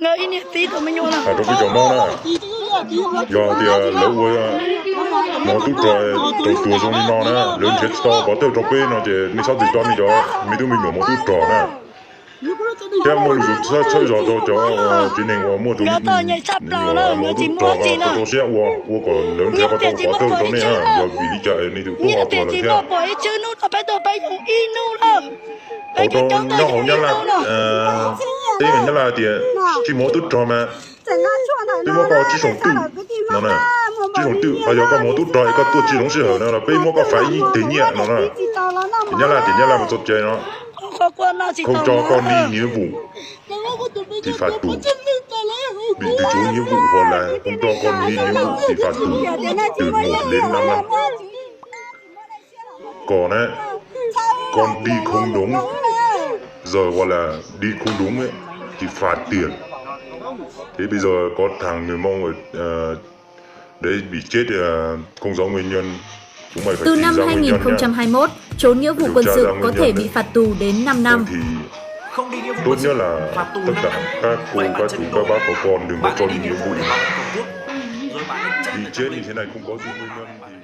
Rau peb cov Hmoob na, yog tias lawv ua mos tub rog raug tuag zoo li no na, lawv nrhiav tsis tau pov thawj rau peb no ces nej txhob txwm coj nej cov me tub me nyuam mos tub rog na. Thiab muaj lus txhawb zog rau cov tsev neeg uas muaj tus me nyuam mos tub rog, txaus siab ua, ua kom lawv nrhiav kom tau pov thawj rau nej, yog vim li cas nej tus tub ho tuag lawm thiab. Hauv rau nyob hauv Nyab Laj, teb Nyab Laj tias tsis mos tub rog mas peb muab koj tsib xyoos twm no na, tsib xyoos twm, ho yog koj mos tub rog es koj tuaj tsis zoo sij hawm no los peb muab koj fav ib teg nyiaj no na. Ces Nyab Laj ces Nyab Laj mas txoj cai no, không cho con đi nghĩa vụ thì phạt tù, bị từ chối nghĩa vụ hoặc là không cho con đi nghĩa vụ thì phạt tù từ một đến năm năm. Còn á, con đi không đúng, giờ gọi là đi không đúng ấy, thì phạt tiền. Thế bây giờ có thằng người Mông ở, ờ, đấy bị chết, ờ, không rõ nguyên nhân. Chúng mày phải Từ tìm năm ra nguyên nhân nhá. hai nghìn không trăm hai mươi mốt, trốn nghĩa vụ quân sự có thể bị phạt tù đến năm năm. Thì tốt nhất là tất cả các cô, các chú, các bác có con đừng có cho đi nghĩa vụ. Bị chết như thế này không có gì nguyên nhân thì